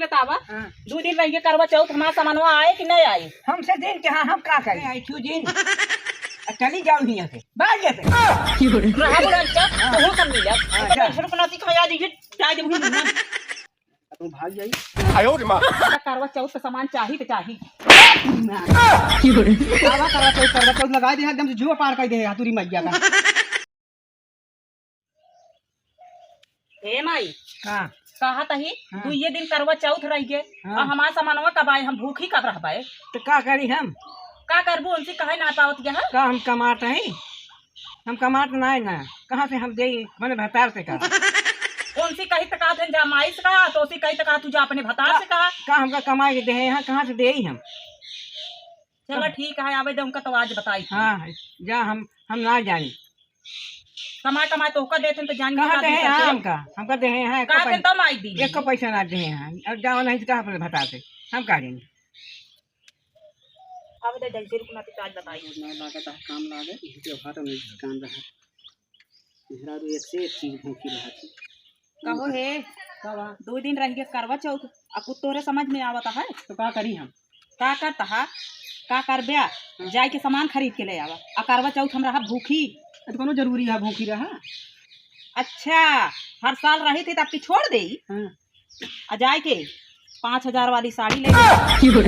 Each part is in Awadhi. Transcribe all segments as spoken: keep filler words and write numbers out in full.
बतावा, हाँ। दो दिन रहिए करवा चौथ, हमार सामानवा आए कि नहीं आए? हमसे दिन के, हाँ, हम का करें? आई क्यों दिन? आ, चली जाओ हियाँ से, भाग यहाँ से। रहा बुढ़ा बच्चा, हाँ। तोहू सब मिला। हाँ, जा। रुक ना, सिखाया दीजिए, जा दे, भूल ना। तुम भाग जाई। आयो रे माँ। करवा चौथ का सामान चाही तो चाही। बाबा करवा चौथ, करवा चौथ लगा दे, एकदम से जुआ पार कर दे, हाथुरी मैया का। ए माई, हाँ। कहा तही, हाँ। दुइये दिन करवा चौथ रह गए, हाँ। और हमार सामानवा कब आए, हम भूखी कब रहबे? तो का करी हम? का करबू, उनसे कहे ना पावत गया है? का हम कमात हई? हम कमात ना है ना, कहाँ से हम देई? अपने भतार से कहा। उनसे कही तो कहा थे जा माई से कहा, तो उसी कही तो कहा तू जा अपने भतार का, से कहा। का हमका कमाए के देहे हैं, कहाँ से देई हम? चला का? ठीक है, आवे दे उनका तो आज बताई। हाँ, जा हम, हम ना जानी। कमाए कमाए तोहका देते हैं तो जान कहाँ के दे हैं? हाँ, हमका, हमका दे हैं, हाँ, एको का पै-, दिन तो माई दी। एको पैसा ना दे हैं। अब जाओ नहीं तो कहाँ पर बताते, हम का देंगे? अब दे जल्दी रुकना तो आज बताई। ना लागत है, काम लागे, इनके हाथ में काम रहा। मेहरारू एक से एक चीज भूखी रहा थी। कहो हे, का बा? दो दिन रह गए करवा चौथ, अब कुछ तोहरे समझ में आवत है? तो का करी हम? का करता है? का करब्या? हाँ। जाए के सामान खरीद के ले आवा। आ करवा चौथ हम रहा भूखी। ये तो कोनो जरूरी है भूखी रहा? अच्छा, हर साल रही थी तब की छोड़ देई? हाँ। आ जाए के पाँच हजार वाली साड़ी ले ले।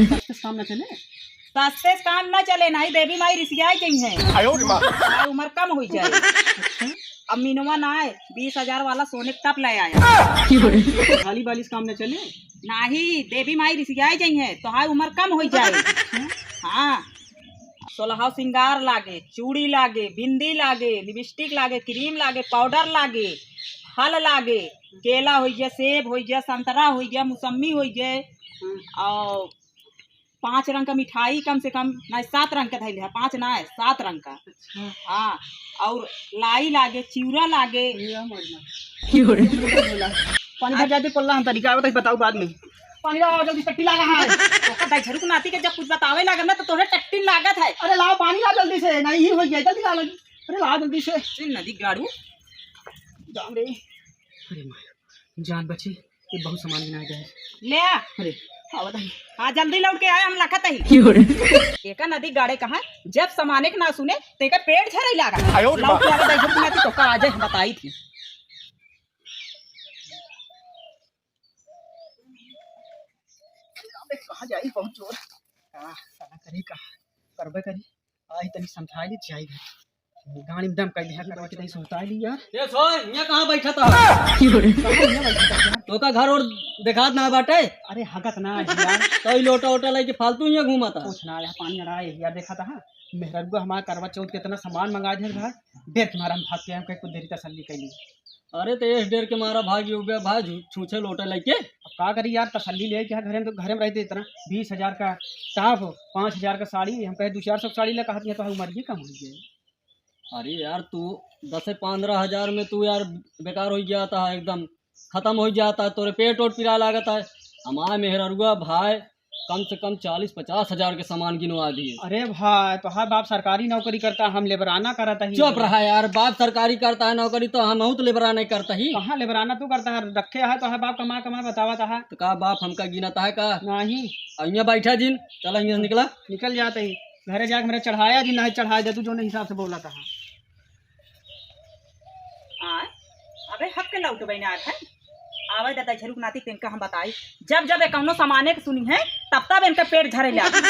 सस्ते से काम न चले? सस्ते से काम न चले, नहीं देवी माई रिसियाई गई हैं। आयो रे माँ। भाई उम्र कम हो जाए। अच्छा। अब मीनवा ना आए, बीस हजार वाला सोने का टप ले आया। थाली बाली से काम न चले? नाही, देवी माई रिसियाई गई हैं, तो हाय उम्र कम हो जाए। हाँ, सोलह सिंगार लागे, चूड़ी लागे, बिंदी लागे, लिपस्टिक लागे, क्रीम लागे, पाउडर लागे, फल लागे, केला होइ गया, सेब होइ गया, संतरा होइ गया, मौसम्मी होइ गए, और पाँच रंग का मिठाई कम से कम, ना, सात रंग का धइले है, पाँच ना है, सात रंग का। अच्छा। हाँ, और लाई लागे, चिउरा लागे। ये हम और ना। क्यों रे? बोला। पानी भर जाते पल्ला हम तरीका बताई, बताऊ बाद में। पानी लाओ जल्दी, टट्टी लागा है। तोका दाई झरुक नाती के जब कुछ बतावे लागब ना तो तोहरे टट्टी लागत है। अरे लाओ पानी लाओ जल्दी से, नहीं ही हो गया, जल्दी ला लो। अरे लाओ जल्दी से। चल नदी गाड़ू। जान रे। अरे माय, जान बची, ये बहुत सामान गिनाए गए। ले आ। अरे। हाँ, बताइए। हाँ, जल्दी लौट के आए, हम लखत ही। क्यों रे? एका नदी गाड़े कहाँ, जब सामाने के ना सुने, तेका पेट झरे लागा। आयो रे लौट के माँ। आवे, दाई झरुक नाती तोका आज हम बताई थी। अबे कहाँ जाई बहुत जोर। का, का करी, का करबे करी। आई तनी समझाई ली, जाई घर। गाड़ी में दम कइले है, करबे के तनी समझाई ली यार। ए सोय, यहाँ कहाँ बैठा था? तोका घर और देखात ना बाटे? अरे हगत ना है यार। तो ई लोटा ओटा लेके फालतू यहाँ घूमा था? कुछ ना यार, पानी अड़ाए यार, देखा था, हाँ? मेहररुआ हमारा करवा चौथ के इतना सामान मंगा दिया घर, बेर के मारा हम भाग के आए, कहीं कुछ देरी तसल्ली कइली। अरे तो एस डेर के मारा भागी हो गया भाई, छू-, छूछे लोटे लेके। अब का करी यार, तसल्ली ले के घरे में, तो घरे में रहते इतना बीस हजार का टॉप, पाँच हजार का साड़ी, हम कहे दो चार सौ साड़ी ले कहती है तो हमारी उम्र ये कम हो गई। अरे यार तू दस से पन्द्रह हजार में तू यार बेकार हो गया था, एकदम खत्म हो गया था, तोरे पेट ओट पिरा लागत है। हमारे मेहररुआ भाई कम से कम चालीस पचास हजार के सामान गिनवा दिए। अरे भाई, तोहार बाप सरकारी नौकरी करता, हम लेबराना करत ही। चुप रहा यार, बाप सरकारी करता है नौकरी तो हम तो लेबराना करता ही। कहाँ लेबराना तू करता है, रखे है तोहार बाप कमा कमा बतावत है। तो का बाप हमका गिनता है का? नहीं। अब यहाँ बैठा जिन, चला यहाँ से निकला। निकल जाते ही, घरे जाके मेरे चढ़ाया जिन, नहीं चढ़ाया दे तू जो नहीं हिसाब से बोला था। आय, अबे हक के लौटबे ना है। आवे दादा झरुक नाती तेनका हम बताई। जब जब ये कौनो सामाने के सुनी है, तब तब इनके पेट झरे लागे।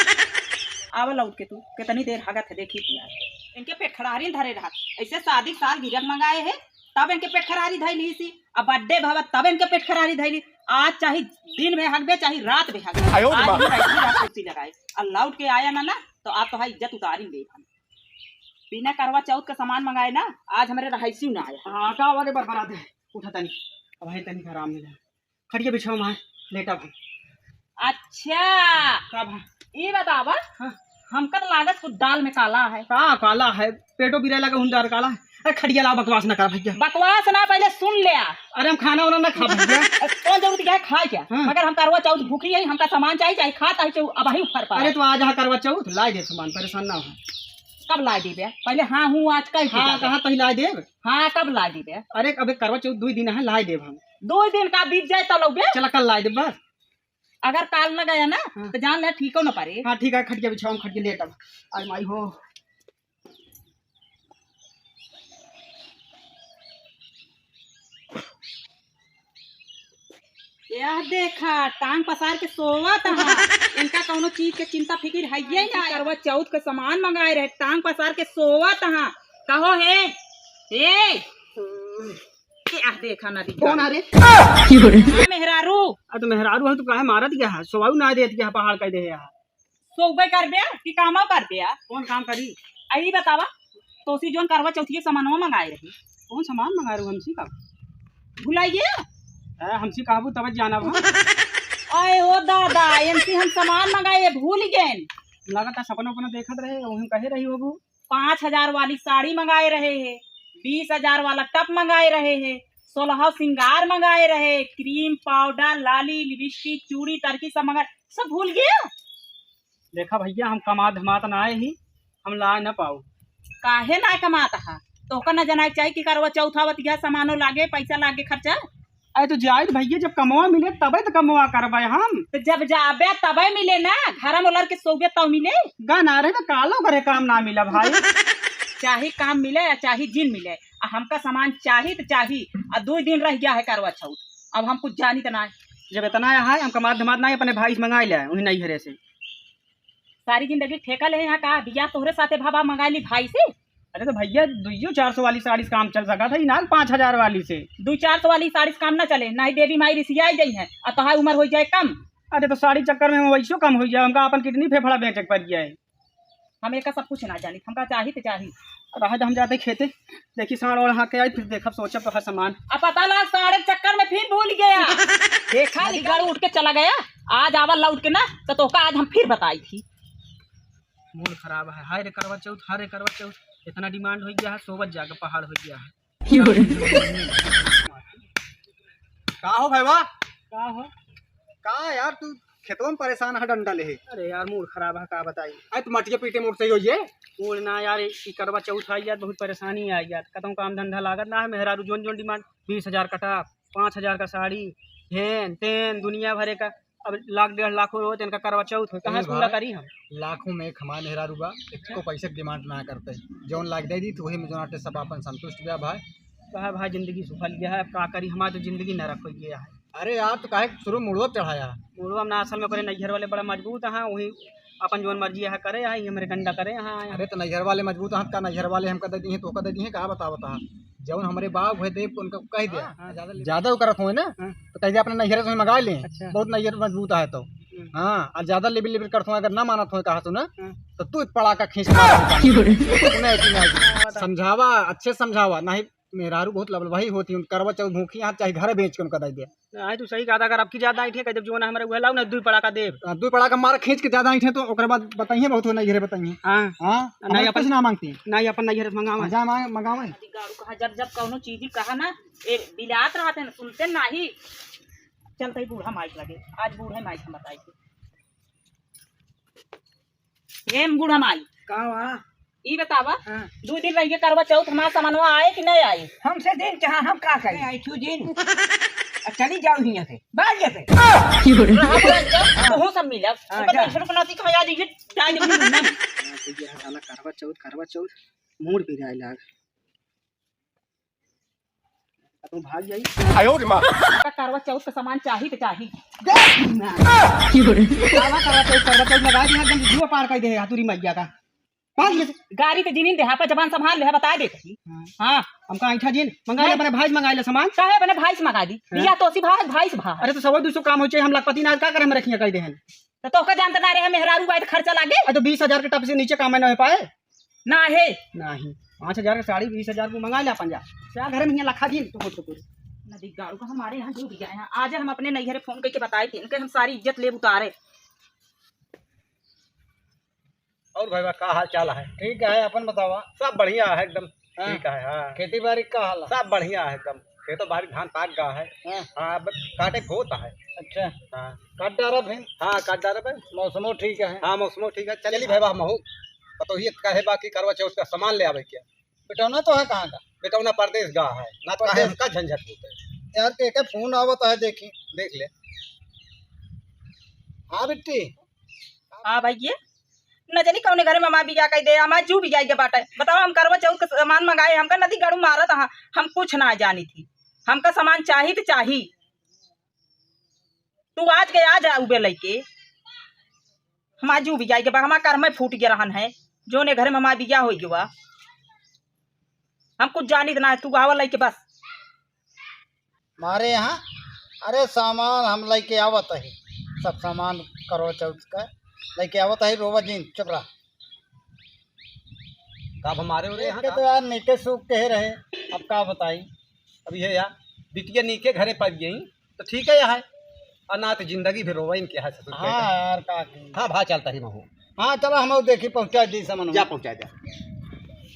आवे लौट के तू, कितनी देर हगत है देखी थी यार। इनके पेट खड़ारी धरे रहत। ऐसे शादी साल गिरक मंगाए है, तब इनके पेट खड़ारी धइली सी। अब बर्थडे भवा तब इनके पेट खड़ारी धइली। आज चाहे दिन में हगबे, चाहे रात में हगबे। आयो रे आज माँ। ही बैठी रात कुर्सी लगाए। अब लौट के आया ना ना, तो आप तो है इज्जत उतारी ले हम। बिना करवा चौथ का सामान मंगाए ना, आज हमरे रहाइसी ना आया। हाँ, का वाले बरबरा दे। उठा तनी, अब है तनी आराम मिला। खटिया बिछाओ माँ, लेटा भाई। अच्छा, का भा? ई बतावा, हाँ। हमका तो लागत कुछ दाल में काला है। का काला है? पेटो बिराए लगा हुन दाल काला है। अरे खटिया लाओ, बकवास ना कर भैया। बकवास ना, पहले सुन ले आ। अरे हम खाना वाना ना खा भैया। कौन जरूरत क्या है खाए क्या? हाँ। मगर हम करवा चौथ भूखी है, हमका सामान चाहिए, चाहे खा, चाहे चौ-, अब ही उफर पा। अरे तो आज हाँ करवा चौथ, लाई दे सामान, परेशान ना हो। कब लाई देबे? पहले हाँ हूँ आज कह हाँ, दीजिए। कहाँ तही लाई देब? हाँ, कब लाई देबे? अरे, अबे करवा चौथ दुई दिन है, लाई देब हम। दुई दिन का बीत जाए तो लौबे? चला, कल लाई देब बस। अगर काल न गया ना, हाँ। तो जान ले, ठीको न परे। हाँ, ठीक है, खटिया बिछाओ, हम खटिया लेटब। अरे माई हो। यह देखा, टांग पसार के सोवत हा। इनका कौनो चीज के चिंता फिकिर है ये ना। करवा चौथ के सामान मंगाए रहे, टांग पसार के सोवत हा। कहो हे, हे। यह देखा ना दिखा। कौन आ रे? हाँ, मेहरारू। आ, तो मेहरारू है, तू काहे मारत गया है? सोवाऊ ना देत गया, पहाड़ कह दे है। सोबे करबे कि कामो करबे? कौन काम करी? अही बतावा, तोसी जोन करवा चौथिया सामानवा मंगाए रही। कौन सामान मंगाए रहो हमसी का? भुलाइए? ए, हमसी कहबू तब जाना बा। आए ओ दादा, एमसी हम सामान मंगाए, भूल गए। लागत है सपना उपना देखत रहे, वहीं कहे रही होबू। पाँच हजार वाली साड़ी मंगाए रहे है, बीस हजार वाला टप मंगाए रहे है, सोलह सिंगार मंगाए रहे, क्रीम, पाउडर, लाली, लिपस्टिक, चूड़ी, तरकी सब मंगाए, सब भूल गया। देखा भैया, हम कमा धमात ना आए ही, हम ला न पाऊ। काहे ना कमात हा? तोहका न जनाए के चाही कि करवा चौथ आवत यह सामानो लागे, पैसा लागे खर्चा। अरे तो जाए तो भैया, जब कमवा मिले तबे तो कमवा करबे हम। तो जब जाबे तबे मिले ना, घर में लड़ के सोबे तब मिले। गा ना रहे तो कालो करे काम ना मिला भाई। चाहे काम मिले या चाहे जिन मिले, आ हमका सामान चाही तो चाही। आ दो दिन रह गया है करवा चौथ, अब हम कुछ जानी तो ना। जब इतना है, हम कमात धमात ना है, अपने भाई से मंगाई ले, उन्हीं नहीं घरे से। सारी जिंदगी ठेका ले यहाँ का? बियाह तोहरे साथे भा, भा मंगा ली भाई से। अरे तो भैया, दुइयो चार सौ वाली साड़ी से काम चल सका था, इनाल पाँच हजार वाली से। दुई चार सौ वाली साड़ी से काम ना चले, नहीं देवी माई रिसियाई जाई है, और तोहार उम्र हो जाए कम। अरे तो साड़ी चक्कर में हम वैसो कम हो जाए, हमका अपन किडनी फेफड़ा बेचे के पड़ जाए। हम एका सब कुछ ना जानी, हमका चाही तो चाही। अब आज हम जाते खेते, देखी साँड़ वाड़ हाँक के आई, फिर देखब, सोचब तो हर सामान। अब पता ना साँड़ के चक्कर में फिर भूल गया। देखा, निकाल उठ के चला गया। आज आवा लौट के ना, तो तोहका आज हम फिर बताई थी। मूड खराब है। हाय रे करवा चौथ, हाय रे करवा चौथ, इतना डिमांड हो गया है, सोबत जाके पहाड़ हो गया है। का हो भैया? का हो? का यार, तू खेतवा में परेशान है डंडा लेहे? अरे यार, मूड खराब है, का बताई। अरे, तू मटिया पीटे मूड सही होइए? मूड ना यार, ई करवा चौथ आई यार, बहुत परेशानी आई यार, कतहूँ काम धंधा लागत ना है, मेहरारू जोन जोन डिमांड, बीस हजार का टप, पाँच हजार का साड़ी, हेन तेन दुनिया भरे का। अब लाख डेढ़ लाख हो, इनका करवा चौथ हो, कहाँ से पूरा करी हम? लाखों में एक हमारे मेहरारू बा, एको पैसे के डिमांड ना करते, जौन लाग दे दी तो वही में जौन आटे सब अपन संतुष्ट बा भाई। कहा भाई, जिंदगी सुफल गया है, अब का करी, हमारी तो जिंदगी नरक हो गया है। अरे यार, तो काहे शुरू मुड़वा चढ़ाया? मुड़वा में ना, असल में ओकरे नैहर वाले बड़ा मजबूत हैं, वही अपन जौन मर्जी है करे, यहाँ हमरे डंडा करे, यहाँ। अरे तो नैहर वाले मजबूत हैं, का नैहर वाले हमका दे दिए, तो का दे दिए, कहा बता, बता। जौन हमरे बाप है देव, उनका कह दे। हाँ, हाँ, ज्यादा ले। ज्यादा वो करत होए ना, हाँ। तो कह दे अपने नैहर से मंगा ले। अच्छा। बहुत नैहर मजबूत है तो। हम्म। हाँ, और ज्यादा लेबिल लेबिल करत होए, अगर ना मानत होए कहा सुना, हाँ। तो तू एक पड़ाका खींच मार। सुना है कि नहीं? समझावा, अच्छे से समझावा, नहीं मेहरारू बहुत लबलबाही होती, उन करवा चौथ भूखी हाथ चाहे घर बेच के उनका दे दे। हाँ, तू सही कहा था, अगर अब की ज्यादा ऐठे, कह देब, "जो ना हमरा उहे लाओ, ना दुई पड़ाका देब।" हाँ, दुई पड़ाका मार खींच के ज्यादा ऐठे तो ओकरे बाद बताइए, बहुत हो नहीं घरे बताइए। हाँ। हाँ, नहीं, अपन कुछ ना मांगती। नहीं, अपन नहीं घरे मंगावा। हाँ, जा मांग-, मंगावा। अभी गाड़ू कहा, जब, जब कौनो चीज कहा ना, ए, बिलात रहते हैं, सुनते नाही। चलते ही बूढ़ा माइक लगे, आज बूढ़े माइक हम बताई थी। ए बूढ़ा माई। का हुआ? ई बतावा, हाँ। दो दिन रहिए करवा चौथ, हमार सामानवा आए कि नहीं आए? हमसे दिन चाहा, हम का करी? नहीं आई, क्यों दिन? अब चली जाओ हियां से, बाहर से। रहा, रहा, जा, हाँ। तोहू सब मिलब। हाँ, अब जा। ऐसे रुक नाती कहाँ याद, ये डाल दे, ना। हाँ, तो ये साला करवा चौथ, करवा चौथ, मूड बिगाड़े लाग। तुम भाग जाई। आयो रे माँ। का करवा चौथ का सामान चाही तो चाही। दे ना। करवा, करवा चौथ, करवा चौथ लगा दिया, एकदम जुआ पार कर दे, हाथुरी मैया का। पाँच बजे। गाड़ी तो जिनिन दे, आपका जबान संभाल ले, बता दे। हाँ। हाँ। हमका ऐठा जिन, मंगा ले, नहीं। अपने भाई से मंगा ले सामान। काहे अपने भाई से मंगा दी? हाँ। बिया तो सी भाई, भाई से भाई। अरे तो सौ दो सौ काम हो चाहिए, हम लखपति ना का करे, हम रखिए कह दे हैं। तो तोहका जानत ना रहे, मेहरारू बाई तो खर्चा लागे। अरे तो बीस हजार के टप से नीचे काम में ना हो पाए। ना है। नहीं, पाँच हजार के साड़ी बीस हजार को मंगा ले अपन जा। क्या घर में हियां लखा दिन टुकुर टुकुर। नदी गाड़ू का हमारे यहाँ डूब गया है। आज हम अपने नैहरे फोन करके बताए थे, इनके हम सारी इज्जत लेब उतारे। और भाई बा, का हाल चाल है? ठीक है, अपन बतावा। सब बढ़िया है एकदम। हाँ। ठीक है, हाँ। खेती बाड़ी का हाल है? सब बढ़िया है एकदम। खेतो बाड़ी धान पाक गा है। हाँ। हाँ, अब काटे के होता है। अच्छा। हाँ। काट डारा फिर? हाँ, काट डारा पे। मौसमो ठीक है। हाँ, मौसमो ठीक है। चली भाई बा, महू। पतोहिए कहे बा कि करवा चौथ का सामान ले आवे क्या? बेटौना तो है कहाँ का? बेटौना परदेस गा है। ना तो परदेस। हमका झंझट होता है। यार, के के फोन आवत है, देखी। देख ले। हाँ बिट्टी। हाँ भइया, न जानी कौने घरे में हमार बियाह कइ दे, हमार जीव बिगाइ के बाटे। बताओ, हम करवा चौथ के सामान मंगाए, हमका नदी गड़ू मारत हा, हम कुछ ना जानी थी। हमका सामान चाही तो चाही। तू आज के आज आउबे लइके, हमार जीव बिगाइ के बा, हमार कर्मे फूट गया रहन है, जोने घरे में हमार बियाह होइ गवा। हम कुछ जानित ना है, तू आवा लइके बस। मारे यहाँ, अरे सामान हम लइके आवत ही, सब सामान करवा चौथ का लइके आवत ही, रोवा जिन, चुप रहा। का अब हमारे उरे देख यहाँ के का? तो यार नीके सूख के रहे, अब का बताई। अब ये यार, बिटिया नीके घरे पड़ गई, तो ठीक है यार, और ना तो जिंदगी भर रोवा इनके यहाँ ससुर के हाँ यहाँ। यार, का की? हाँ भा, चलता ही महू। हाँ, चलो, हम देखी, पहुँचा दी सामान। जा, पहुँचा जा।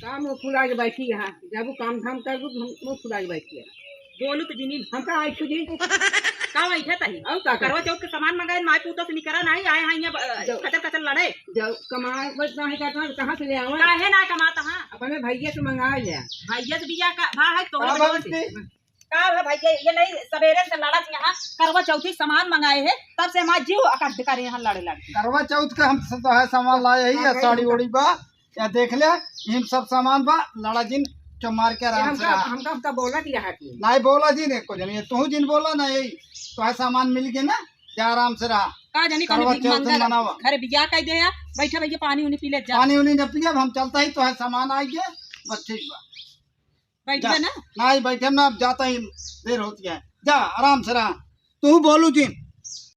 का मुँह फुला के बैठी यहाँ, जब वो काम धाम कर दू, हम मुँह फुला के बैठी है। बोलू तो जिनी। हम का आई खुजी? का बैठे तही? और का करवा चौथ के सामान मंगाए, माई पूतो से निकरा नहीं, आए हैं यहाँ, अ, जो कचर कचर लड़े। जो कमाए बस ना है, कहाँ, कहाँ से ले आवे? काहे ना कमाता हाँ? अपने भैया से मंगा ले। भैया से बिया का भा है, तोहरे का भा बदौलत से। बिट्टी? का है भैया, ये नहीं सवेरे से लड़त यहाँ, करवा चौथी सामान मंगाए है, तब से हमार जीव अकड़ करे यहाँ लड़े लड़े। करवा चौथ के हम सब तो है सामान लाए ही, हाँ, या भाई, साड़ी हम ओड़ी बा, या देख ले, इन सब सामान बा, लड़ा जिन, चुप मार के ये आराम से हमका, रहा। हमका, हमका बोला दिया है कि नहीं बोला जिन, एको जन, ये तू जिन बोला ना, यही तो है सामान मिल गया ना, जा आराम से रहा। का जानी कौन करवा भीख चौथ मांगा मनावा। घर बिया कह दे या, बैठा भैया पानी उनी पी ले जा। पानी उनी न पियब, हम चलता ही तो है सामान आ गया, बस ठीक बा। बैठ जा। गया ना? नहीं बैठे ना, अब जाता ही देर होती है, जा आराम से रहा। तू बोलू जिन,